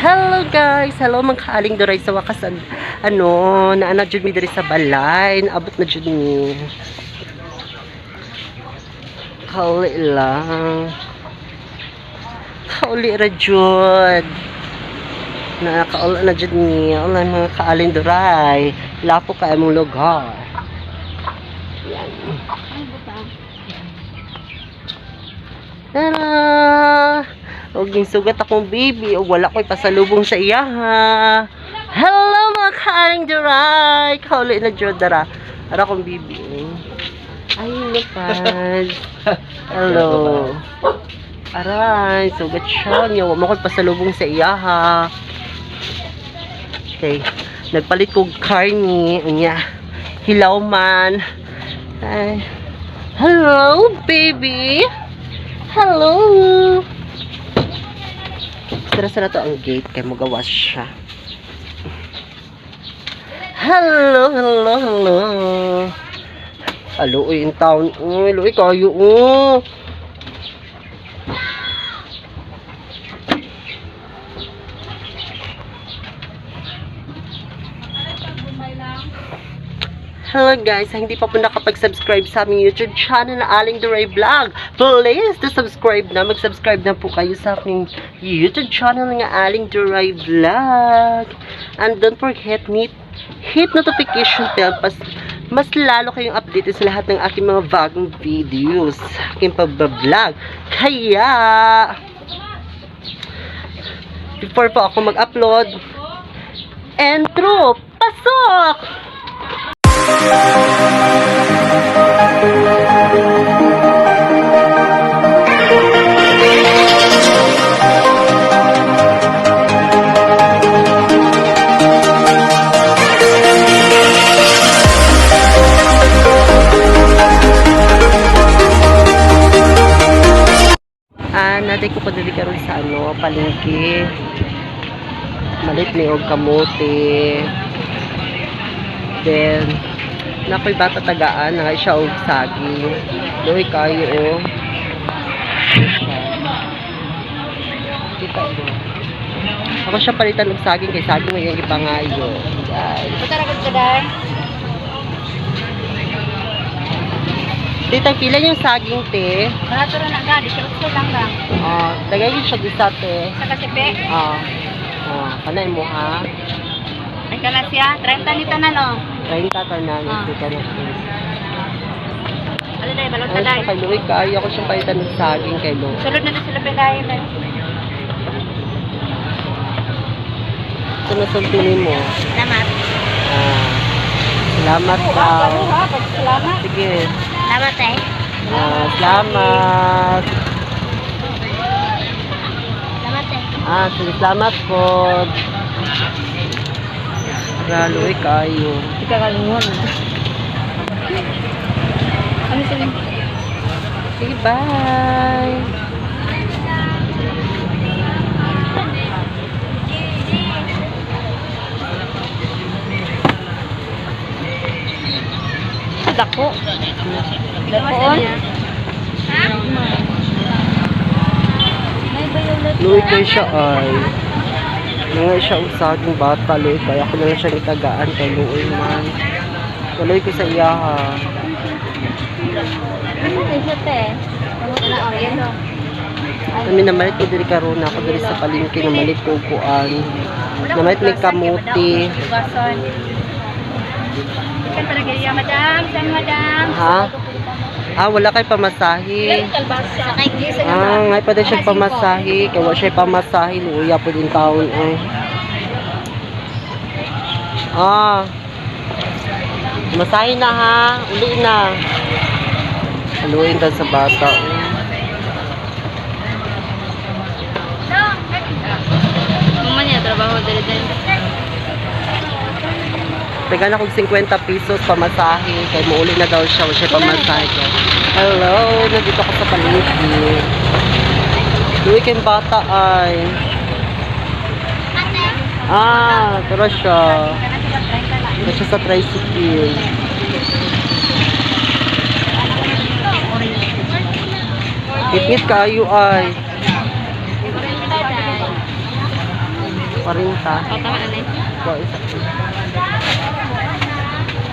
Hello guys! Hello mga kaaling duray, sa wakas ano, naa na jud mi diri sa balay. Naabot na jud mi. Kauli lang. Kauli ra jud. Na kauli na jud mi. Wala, mga kaaling duray. Lapo ka imong lugar. Yan. Tara! Og sugat akong baby og wala ko'y pasalubong sa iya ha. Hello, mga kaaling duray! Kauli na jud dara. Ara akong baby. Eh. Ay, Lupad. Hello. Aray, sugat siya. Niya, wa mo ko'y pasalubong sa iya ha. Okay. Nagpalit kog karni. Unya. Hilaw man. Ay. Hello, baby. Hello. Tara sa na to ang gate kay mugawas siya. Hello, hello, hello. Alo, uy, in town. Uy, luoy kayo, oh. Hello guys, hindi pa po nakapag-subscribe sa aming YouTube channel na Aling Duray Vlog, please to subscribe na. Mag-subscribe na po kayo sa aking YouTube channel nga Aling Duray Vlog. And don't forget, hit notification bell pas mas lalo kayong updated sa lahat ng aking mga bagong videos, aking pagbablog. Kaya, before po ako mag-upload, intro, pasok! Ah, naday ko pa dili karon sa ano, palengke. Malit ni og kamote. Then, nakoy bata tagaan na siya og saging. Luoy kayo oh. Kita mo. Ako siya palitan og saging kay saging may iyang gipangayo. Guys. Punta ra ka day. Tita, pila yung saging, te? Barato ra na ga, 18 lang ga. Ah, tagay siya isa, te. Sa kasipe. Ah. Ah, kanay mo ha. Ay kana siya, 30 ni tanan oh. 30 tanan, Ah. ito na. Ano day, balot Ano ta day. siya kay Louie kayo ako siyang palitan ng saging kay Louie. Sulod na to sila pindayon day. Ito na sultinin mo. Salamat. Ah, salamat daw. Salamat. Sige. Salamat eh. Ah, salamat. Salamat eh. Ah, sige, salamat po. Tara, Louie kayo. Ikaw kalingon. Ano sila? Sige, bye. Dako. Dako. Louie kayo siya ay. Nangay siya og saging bata, Louie kayo. Ako na lang siya gitagaan kay Louie man. Tuloy ko sa iya ha. Ano siya te? Ano oh, yan oh. Kami namalit ko diri karon ako diri sa palengke, namalit ko kuan. Namalit may kamuti. Ugason. Ikan para gaya, madam, san madam? Ha? Ah, wala kay pamasahe. Kalbasa. Ah, ngay pa din siya pamasahe. Kay wa siya pamasahe, luya po din taon eh. Ah. Masahe na ha, uli na. Haluin ta sa bata. Eh. Mama niya trabaho diri diri. Taga na kog 50 pesos pamasahe kay muuli na daw siya, wa siya pamasahe. Hello, nandito ako sa palengke. Luwi kayong bata ay. Ah, tara siya. Tara siya sa tricycle. Ngit kayo ay. 40. O, tama na na. Ko isa.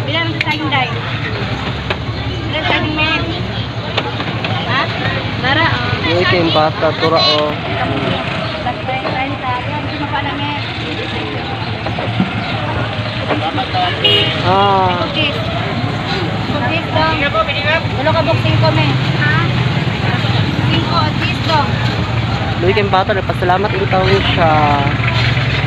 Pila man sa saging day? Pila sa saging men? Ha? Dara, oh. Luoy kay bata tura oh. Ah, Cookies. Cookies dong. Wala ka boxing ko, men. Ha? Cinco, at least dong. Luoy kay bata nagpasalamat in taon siya.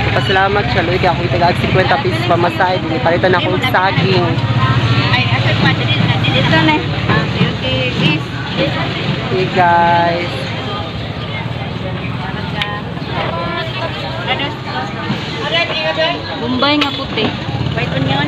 Nagpasalamat siya luoy kay ako itagaag 50 pesos pamasahe, dili palitan ako og saging. Ay, asa pa dili na dili na. Okay, this. Hey guys. Bombay nga puti. White onion.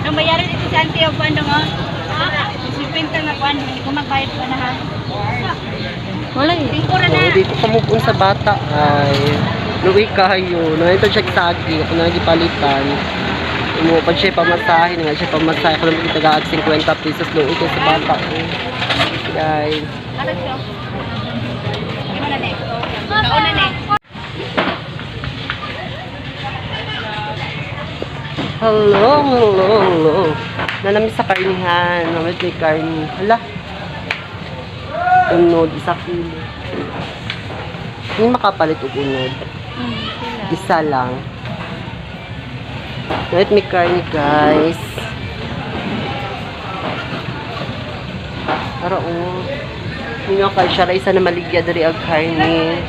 Nung bayaran dito sa auntie, ang kuwan dong, oh. 50 nga kuwan, hindi ko magbayad pa na ha. Wala eh. Singko na na. Oh, dito ka move on sa bata ay. Luoy kayo. Nangito siya og saging ako na gipalitan. Imo pa siya pamasahe, nga siya pamasahe ako lang itagaag 50 pesos luoy kay sa bata. Eh. Guys. Atas ko. Hindi mo na na eh. Kauna na eh. Hello, hello, hello. Nanami sa karnihan. Namit may karni. Hala. Unod, isa kilo. Hindi makapalit og unod. Isa lang. Namit may karni, guys. Para oh. Hindi nga kay siya ra isa na maligya diri ang karni.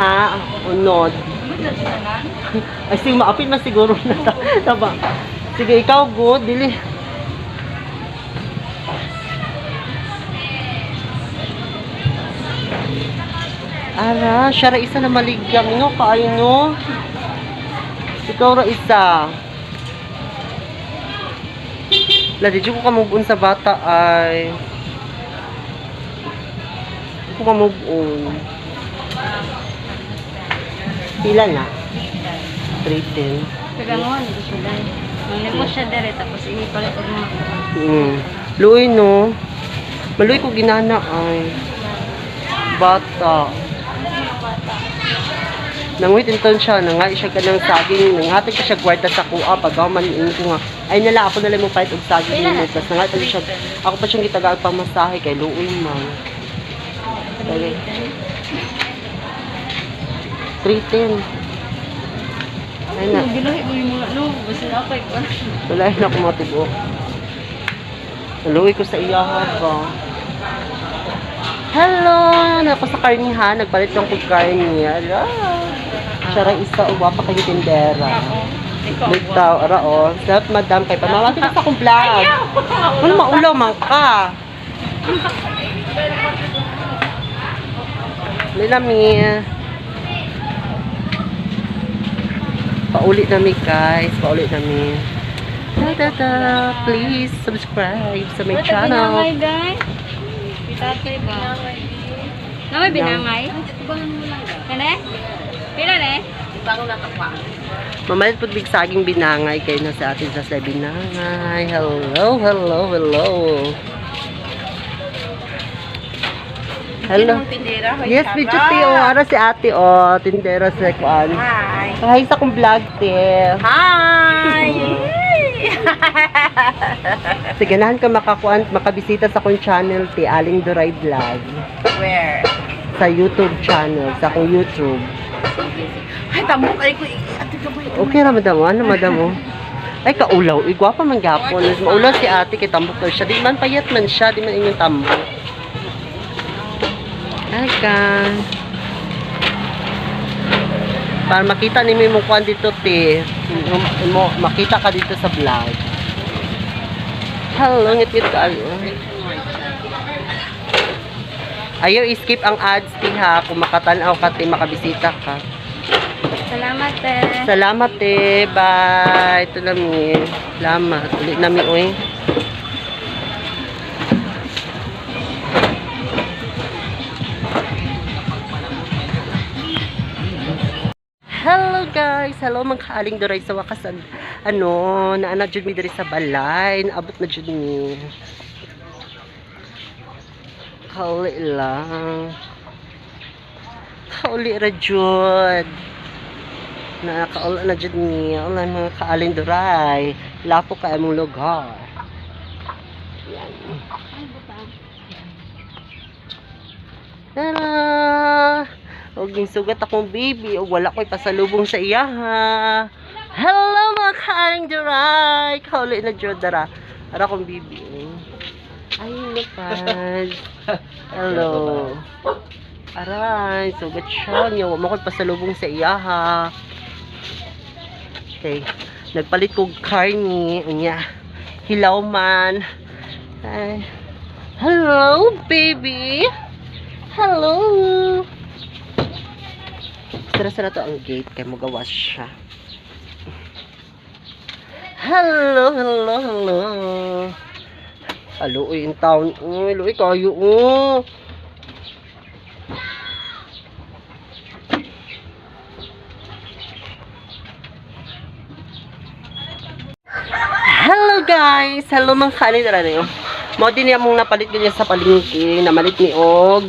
Ha? Unod. Ay, sige, maapil man siguro na. Tama. Sige, ikaw, go. Dili. Ara, siya ra isa na maligyang no, kaayo no. Ikaw ra isa. La, di ko kamove on sa bata ay. Di ko kamove on. Pila na? 310. Kaganguan, ito siya dahil. Mangnimo siya dere, tapos inipalit og mga. Luoy no. Maluoy ko ginana ay. Bata. Nanguhit inton siya, nangay siya kanang saging, nanghatag siya kwarta sa kuha pag ako man ingon ko nga. Ay nala ako nala mo palit og saging nimo tas nangay pa siya. Ako pa siyang gitagaan pamasahe kay luoy man. Tagay. 310. Ay na. Gilahi ko yung mga no, basta na ako ikuan. Wala na ako matibok. Naluwi ko sa iyaha ba. Hello! Nako sa karnihan. Nagpalit lang kong karni. Ala. Siya ra isa. Uwa pa kayong tindera. Bitaw. Ara o. Salamat madam. Kay pamawati ka sa akong vlog. Ano maulaw man ka? Lilami. Pauli nami guys. Pauli nami. Ta ta ta. Please subscribe sa my channel. Binangay, day. Pitatay ba? Namay binangay? Kane? Pila ne? Mamalit po big saging binangay kayo na sa atin sa binangay. Hello, hello, hello. Hello. Tindera. Yes, medyo te, oh. Ara si ate, oh. Tindera sa kuan. Hi. Hi sa akong vlog, te. Hi. Sige, nahan ka makakuan, makabisita sa akong channel, te. Aling Duray Vlog. Where? Sa YouTube channel, sa akong YouTube. Ay, tambok ay ko. Ate ka ba? Okay ra, madam. Ano, madam, oh. Ay, kaulaw. Uy, gwapa man gapon. Maulaw si ate kay tambok daw siya. Di man payat man siya. Di man inyong tambok. Ay, ka. Para makita ni mo yung kuwan dito, te. Mo, makita ka dito sa vlog. Hello, ngit-ngit ka. Ayaw, skip ang ads, te, ha. Kung makatanaw ka, te, makabisita ka. Salamat eh. Salamat eh. Bye. Ito nami. Salamat. Ulit nami, oy. Hello guys! Hello mga kaaling duray sa wakas ano, naana jud mi diri sa balay, naabot na jud mi. Kauli lang. Kauli ra jud. Nakaulan na dyan niya. Wala, mga kaalinduray. Lapo ka among lugar. Yan. Ay, butang. Tara! Og sugat akong baby og wala ko'y pasalubong sa iya ha. Hello, mga kaaling duray! Kauli na jud dara. Ara akong baby. Eh. Ay, lupad. Hello. Aray, sugat siya niya. Wa mo ko'y pasalubong sa iya ha. Okay. Nagpalit kog karni. Unya. Hilaw man. Ay. Hello, baby. Hello. Sara-sara to ang gate kay magawas siya. Hello, hello, hello. Aluoy in town. Uy, luoy kayo. Oh. Hello, guys! Hello, mga kanin. Tara na yun. Mao din niya mong napalit ganyan sa palengke. Namalit ni Og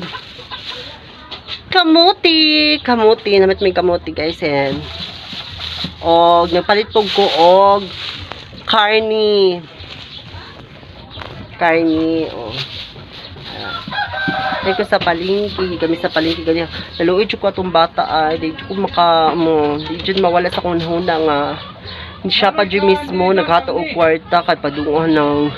kamuti. Kamuti. Namit may kamuti, guys. And og nagpalit pug ko og carne. Carne. Oh. Ay ko sa palengke, kami sa palengke ganyan. Naluoy jud ko atong bata ay, di jud ko maka mo, di jud mawala sa akong huna nga siya pa jud mismo naghato og kwarta kay padungan ng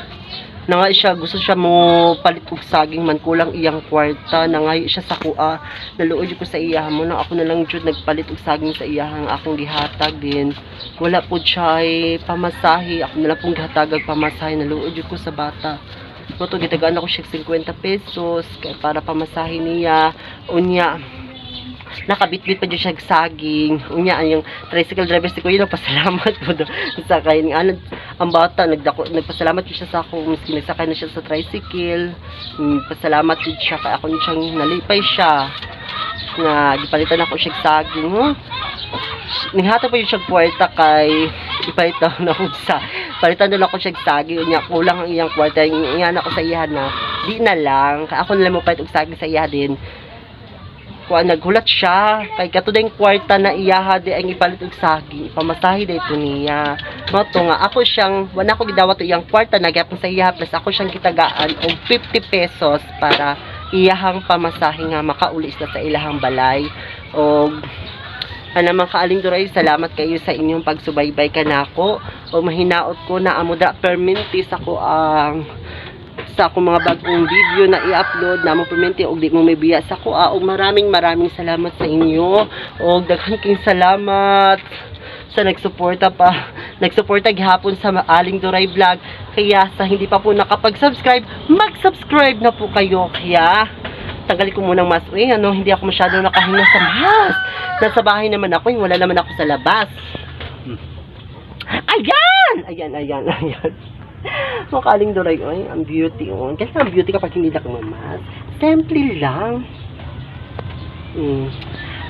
nangay siya, gusto siya mo palit og saging man, kulang iyang kwarta, nangay siya sa kuha. Naluoy jud ko sa iya mo na ako na lang jud nagpalit og saging sa iya ang akong gihatag din. Wala pud siya ay pamasahe, ako na lang pong gihatag og pamasahe. Naluoy jud ko sa bata mo to, gitagaan ako siya 50 pesos kay para pamasahe niya. Unya nakabitbit pa jud siya og saging. Unya ang yung tricycle driver si kuya nagpasalamat po do sa kay ano ang bata nagdako, nagpasalamat jud siya sa ako miski nagsakay na siya sa tricycle. Pasalamat jud siya kay ako siyang nalipay siya nga gipalitan ako siya og saging, huh? Ninghatag pa jud siya og kwarta kay ipalit daw na ako sa palitan daw ako siya og saging. Unya kulang ang iyang kwarta, iyan ako sa iya na di na lang kay ako na lang mo palit og saging sa iya din. Kuan, naghulat siya kay kato yung kwarta na iyaha di ang ipalit og saging, ipamasahe dayto niya. Mao to nga ako siyang wala ko gidawat iyang kwarta na gyapon sa iya, plus ako siyang gitagaan og 50 pesos para iyahang pamasahe nga makauli sila sa ilahang balay. Og ana, mga kaaling duray, salamat kayo sa inyong pagsubaybay kanako. O mahinaot ko na amo da perminti sa ko ang sa akong mga bagong video na i-upload na mo perminti og di mo may biya sa ko. Og maraming maraming salamat sa inyo og daghan king salamat sa nagsuporta pa, nagsuporta gihapon sa Aling Duray Vlog. Kaya sa hindi pa po nakapag-subscribe, mag-subscribe na po kayo. Kaya tanggalin ko muna ang mask. Uy, ano, hindi ako masyado nakahinga sa mask. Nasa bahay naman ako eh, wala naman ako sa labas. Ayan, ayan, ayan, ayan. Mga Aling Duray, oy, ang beauty, oh. Kasi ang beauty kapag hindi nakamamas. Simple lang.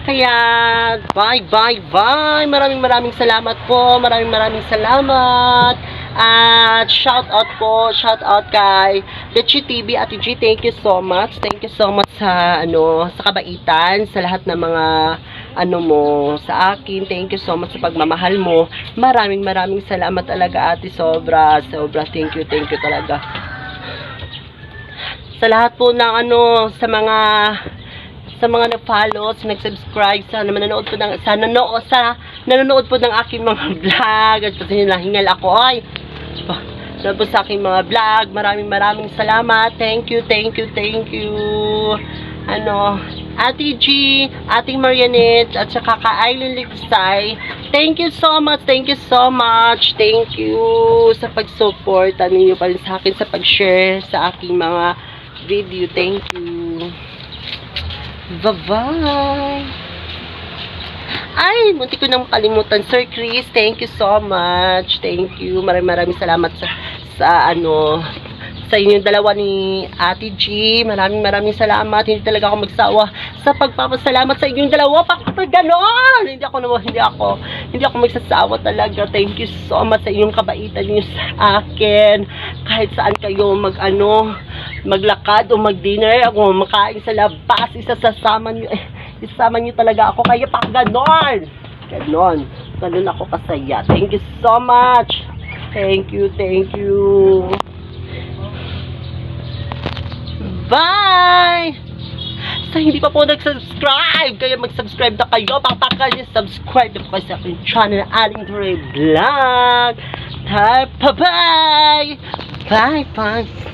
Kaya, bye, bye, bye. Maraming maraming salamat po. Maraming maraming salamat. At shout out po, shout out kay Lechi TV, Ate G, thank you so much. Thank you so much sa ano, sa kabaitan, sa lahat ng mga ano mo sa akin. Thank you so much sa pagmamahal mo. Maraming maraming salamat talaga, Ate, sobra, sobra. Thank you talaga. Sa lahat po ng ano, sa mga nag-follow, sa nag-subscribe, sa nanonood po ng aking mga vlog, at kasi nahingal ako ay. Na po sa aking mga vlog, maraming maraming salamat. Thank you, thank you, thank you. Ano, Ate G, Ating Marianette, at saka ka Eileen Ligsay. Thank you so much, thank you so much. Thank you sa pag-support ninyo pa rin sa akin, sa pag-share sa aking mga video. Thank you. Bye-bye! Ay, muntik ko nang kalimutan. Sir Chris, thank you so much. Thank you. Maraming maraming salamat sa ano, sa inyong dalawa ni Ate G. Maraming maraming salamat. Hindi talaga ako magsawa sa pagpapasalamat sa inyong dalawa. Bakit ganon? Hindi ako magsasawa talaga. Thank you so much sa inyong kabaitan niyo sa akin. Kahit saan kayo mag ano, maglakad o mag-dinner o makain sa labas, isasama niyo, eh, isama niyo talaga ako. Kaya pa ganon. Ganon. Ganon ako kasaya. Thank you so much. Thank you, thank you. Bye! Sa hindi pa po nag-subscribe, kaya mag-subscribe na kayo. Pakpakal niyo, subscribe na po kayo sa aking channel, Aling Duray Vlog. Bye-bye! Bye-bye!